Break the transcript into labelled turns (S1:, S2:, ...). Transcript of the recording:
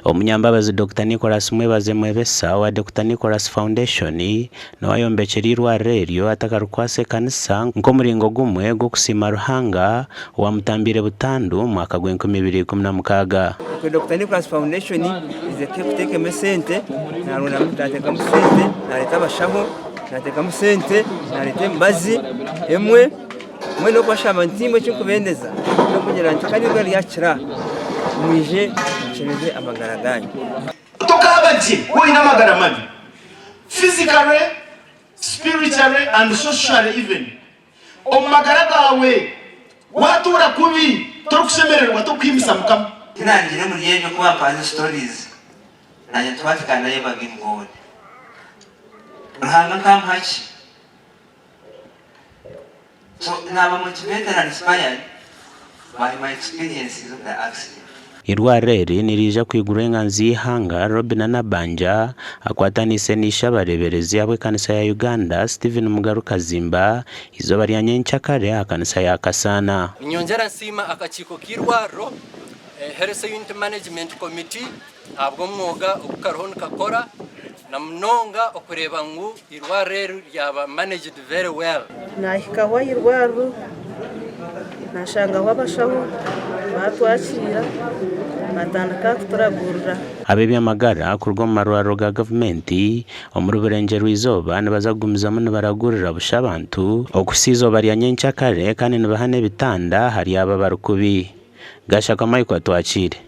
S1: Omunyambabazi Dokita Nicholas Mwebaze Mwebesa owa Dokita Nicholas Foundation niwe ayombekire eirwariro eryo atakarikwatsa ekanisa nk'omuringo gumwe gw'okusiima Ruhanga owamutambiire butandu omu mwaka gw'enkumi ibiri ikumi na mukaaga.
S2: Okwe Dokita Nicholas Foundation eze kuteekamu esente, narondamu nateekamu sente nareeta abashaho, nateekamu sente nareeta emibazi emwe. Mbwenu n'okubashaba nti imwe ekinkubendeza n'okugira nti kandi eirwariro ryakira mwije mukyebeze amagara gaanyu.
S3: Tokaaba gye ku oine amagara mabi, physically, spiritually and socially even. Omu magara gaawe waatuura kubi torikushemererwa, torikuhimbisa Mukama.
S2: Tinangire omuri ebyo ku bampaze stories nanye ntwatika nayebaga in God. Ruhanga nkamuha ki? So naba motivated and inspired by my experiences of the accident.
S1: Eirwariro eri niriija kwigurwa enganzi y'eihanga Robinah Nabbanja akwataniise na ishe abareeberezi ab'ekanisa ya Uganda Stephen Mugaru Kazimba eizooba rya nyencakare aha kanisa ya Kasaana.
S4: Ninyongyera nsiima akakiiko k'eirwariro, Health Unit Management Committee, ahabw'omwoga ogu kariho nikakora na munonga okureeba ngu eirwariro eri ryaba managed very well.
S5: Nahikaho aha irwariro nashangaho abashaho batwakiira batandika kuturagurira.
S1: Ab'eby'amagara kuruga omu marwariro ga gavumenti omuri Burengyerwa-izooba nibaza kugumizamu nibaragurira busha abantu okuhitsya eizooba rya nyenkyakare kandi nibaha n'ebitanda ahari abo abarikubi. Gashaka Michael Atwakiire.